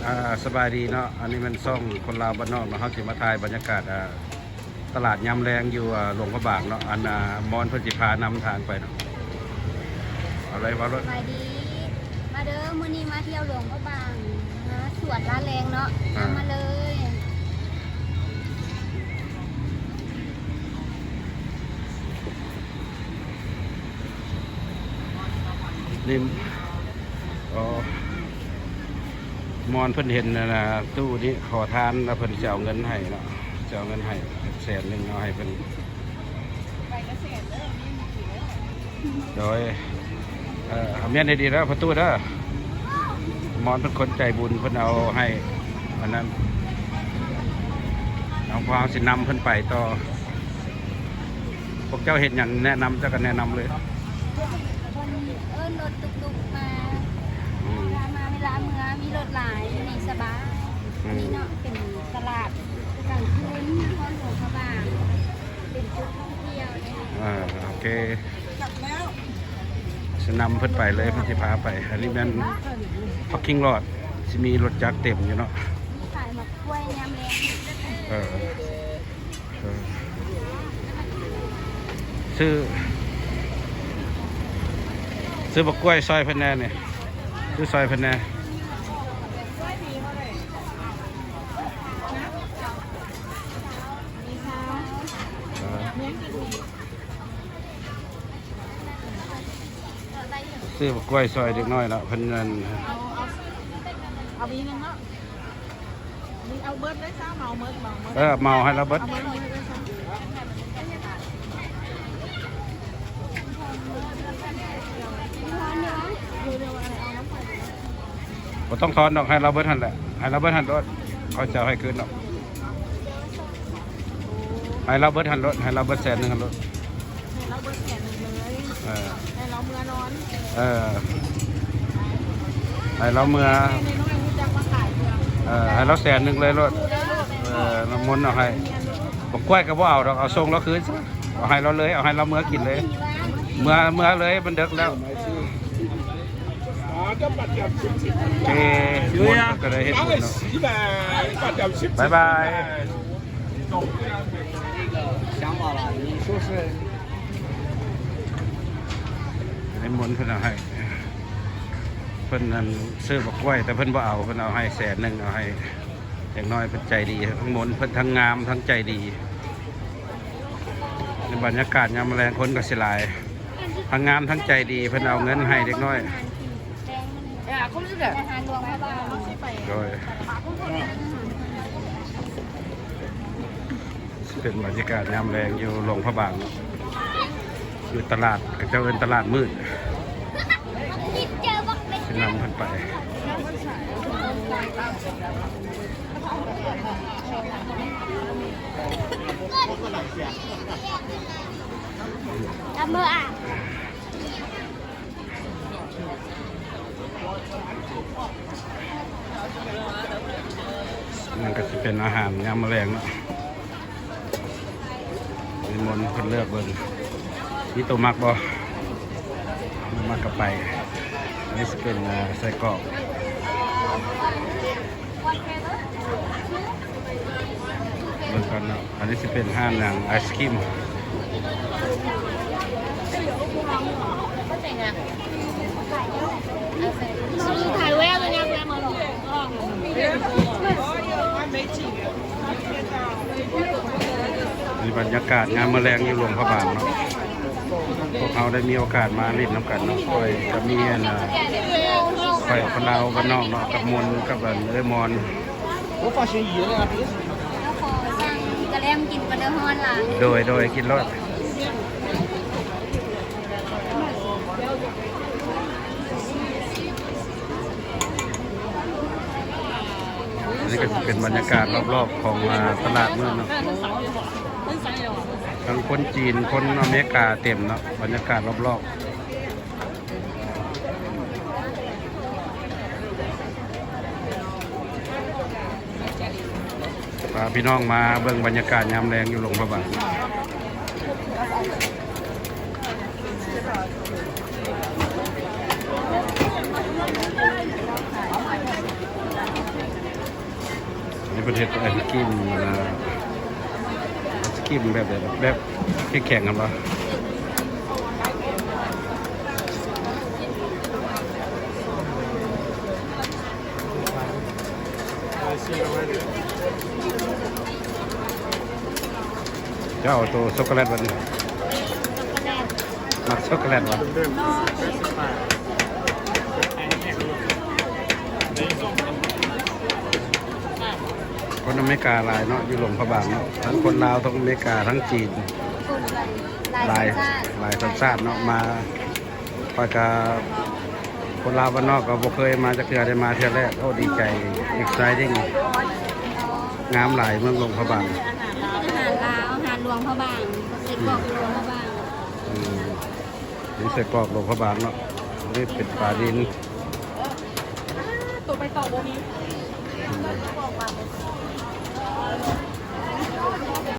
ອ່າ ສະບາຍດີເນາະ ອັນນີ້ແມ່ນຊ່ອງຄົນລາວບ້ານນອກເນາະ ເຮົາຊິມາຖ່າຍບັນຍາກາດ ອ່າ ຕະຫຼາດຍາມແລງຢູ່ ອ່າ ຫຼວງພະບາງເນາະ ອັນ ອ່າ ມອນເພິ່ນຊິພານຳທາງໄປເນາະ ເອົາເລີຍ ເວົ້າໂລດ ສະບາຍດີ ມາເດີ ມື້ນີ້ມາທ່ຽວຫຼວງພະບາງ ມາສວນລາແລງເນາະ ອ່າ ມາເລີຍ. ນີ້ ອໍ ມອນເພິ່ນເຫັນ ອັນນ່າ ຕູ້ນີ້ຂໍທານ ແລ້ວເພິ່ນຊິເອົາເງິນໃຫ້ເນາະ ຊິເອົາເງິນໃຫ້ແສນໜຶ່ງ ເອົາໃຫ້ເພິ່ນ ໂດຍ ເອີ ແມ່ນດີໆເດີພໍ່ຕູ້ເດີ ມອນເພິ່ນຄົນໃຈບຸນ ເພິ່ນເອົາໃຫ້ ອັນນັ້ນ ເອົາ ພວກເຮົາຊິນຳເພິ່ນໄປຕໍ່. ພວກເຈົ້າເຮັດຫຍັງແນະນຳ ເຈົ້າກໍແນະນຳເລີຍ ເພິ່ນເອີ້ນລົດຕຸກໆມາ ອືມ ເວລາມາເວລາເມືອ ມີລົດຫຼາຍ ຢູ່ນີ້ສະບາຍ ອືມ ນີ້ເນາະ ເປັນຕະຫຼາດກາງຄືນນະຄອນຫຼວງພະບາງ ເປັນຈຸດທ່ອງທ່ຽວເດ້ ອ່າ ໂອເຄ ຊິນຳເພິ່ນໄປເລີຍ ເພິ່ນຊິພາໄປ ອັນນີ້ແມ່ນ parking lot ຊິມີລົດຈັກເຕັມຢູ່ເນາະ ມີຂາຍໝາກກ້ວຍຍາມແລງ ເອີ ເອີ ຊື້ ຊື້ບັກກ້ວຍຊ່ອຍເພິ່ນແດ່ນີ້ ຊື້ຊ່ອຍເພິ່ນແດ່ ເອີ ຊື້ບັກກ້ວຍຊ່ອຍເດັກນ້ອຍລະ ເພິ່ນນັ້ນ ເອົາ ເອົາ ເອົາອີກໜຶ່ງເນາະ ເອົາເບິດເລີຍຊະ ເໝົາເໝິດ ເໝົາເໝິດ ເອີ ເໝົາໃຫ້ລາວເບິດ ເອົາເບິດເລີຍຊະ ບໍ່ຕ້ອງທອນດອກ ໃຫ້ລາວເບິດຫັ້ນແຫຼະ ໃຫ້ລາວເບິດຫັ້ນໂລດ ເຂົາຈະເອົາໃຫ້ຄືນດອກ ໃຫ້ລາວເບິດຫັ້ນໂລດ ໃຫ້ລາວເບິດແສນໜຶ່ງຫັ້ນໂລດ ໃຫ້ລາວເບິດແສນໜຶ່ງເລີຍ ເອີ ໃຫ້ລາວເມືອນອນ ເອີ ໃຫ້ລາວເມືອ ເອີ ໃຫ້ລາວແສນໜຶ່ງເລີຍໂລດ ເອີ ນ້ຳມົນເອົາໃຫ້ ບັກກ້ວຍກໍບໍ່ເອົາດອກ ເອົາສົ່ງລາວຄືນ ເອົາໃຫ້ລາວເລີຍ ເອົາໃຫ້ລາວເມືອກິນເລີຍ ເມືອ ເມືອເລີຍ ມັນເດິກແລ້ວ ເອີ ເຈ ມົນກໍໄດ້ເຮັດບຸນເນາະ ບາຍບາຍ. ໃຫ້ມົນເພິ່ນເອົາໃຫ້ ເພິ່ນນັ້ນຊື້ບັກກ້ວຍ ແຕ່ເພິ່ນບໍ່ເອົາ ເພິ່ນເອົາໃຫ້ແສນໜຶ່ງ ເອົາໃຫ້ເດັກນ້ອຍ ເພິ່ນໃຈດີ ທັງມົນເພິ່ນທັງງາມ ທັງໃຈດີ ໃນບັນຍາກາດຍາມແລງຄົນກໍຊິຫຼາຍ ທັງງາມທັງໃຈດີ ເພິ່ນເອົາເງິນໃຫ້ເດັກນ້ອຍ ໂດຍ ເປັນບັນຍາກາດຍາມແລງຢູ່ຫຼວງພະບາງ ຢູ່ຕະຫຼາດ ເຂົາເຈົ້າເອີ້ນຕະຫຼາດມືດ ຊິນຳເພິ່ນໄປ ນັ້ນກໍຊິເປັນອາຫານຍາມມື້ແລງເນາະ ນິມົນເພິ່ນເລືອກເບິ່ງ ມີໂຕມັກບໍ່? ມັກກໍໄປ ອັນນີ້ຊິເປັນ ເອີ ໄສ້ກອກ ເບິ່ງກ່ອນເນາະ ອັນນີ້ຊິເປັນຮ້ານຫຍັງ ໄອສະຄຣີມ ນີ້ບັນຍາກາດຍາມມື້ແລງຢູ່ຫຼວງພະບາງເນາະ ພວກເຮົາໄດ້ມີໂອກາດມາຫຼິ້ນນຳກັນເນາະ ຂ້ອຍກໍມີອັນ ຂ້ອຍຄົນລາວບ້ານນອກເນາະ ກັບມົນ ກັບອັນເອື້ອຍມອນ ເຮົາຂໍສັ່ງກະແລັມກິນກ່ອນເດີ ຮ້ອນຫຼາຍ ໂດຍ ໂດຍ ກິນໂລດ. ອັນນີ້ກໍຊິເປັນບັນຍາກາດລອບໆຂອງ ອາ ຕະຫຼາດມື້ເນາະ ທັງຄົນຈີນ ຄົນອາເມລິກາເຕັມເນາະ ບັນຍາກາດລອບໆ. ພາພີ່ນ້ອງມາເບິ່ງບັນຍາກາດຍາມແລງຢູ່ຫຼວງພະບາງ. ເພິ່ນເຮັດໄອສະກຣີມ ອັນນ່າ ໄອສະກຣີມແບບໃດ? ແບບແຂງໆ ຫັ້ນບໍ່? ເຈົ້າເອົາໂຕຊັອກໂກແລັດບໍ່ນີ້? ຊັອກໂກແລັດ. ມັກຊັອກໂກແລັດບໍ່? ຄົນອາເມລິກາຫຼາຍເນາະ ຢູ່ຫຼວງພະບາງເນາະ ທັງຄົນລາວ ທັງອາເມລິກາ ທັງຈີນ ຫຼາຍ ຫຼາຍສັນຊາດເນາະ ມາ. ຂ້ອຍກະ ຄົນລາວບ້ານນອກກະບໍ່ເຄີຍມາຈັກເທື່ອ ໄດ້ມາເທື່ອແລກ. ໂອ້ ດີໃຈ exciting ງາມຫຼາຍເມືອງຫຼວງພະບາງ. ອາຫານລາວ ອາຫານຫຼວງພະບາງ ໄສ້ກອກຫຼວງພະບາງ. ອືມ ມີໄສ້ກອກຫຼວງພະບາງເນາະ ນີ້ເປັນປານິນ. ໂຕໄປຕໍ່ບໍ່ມີ.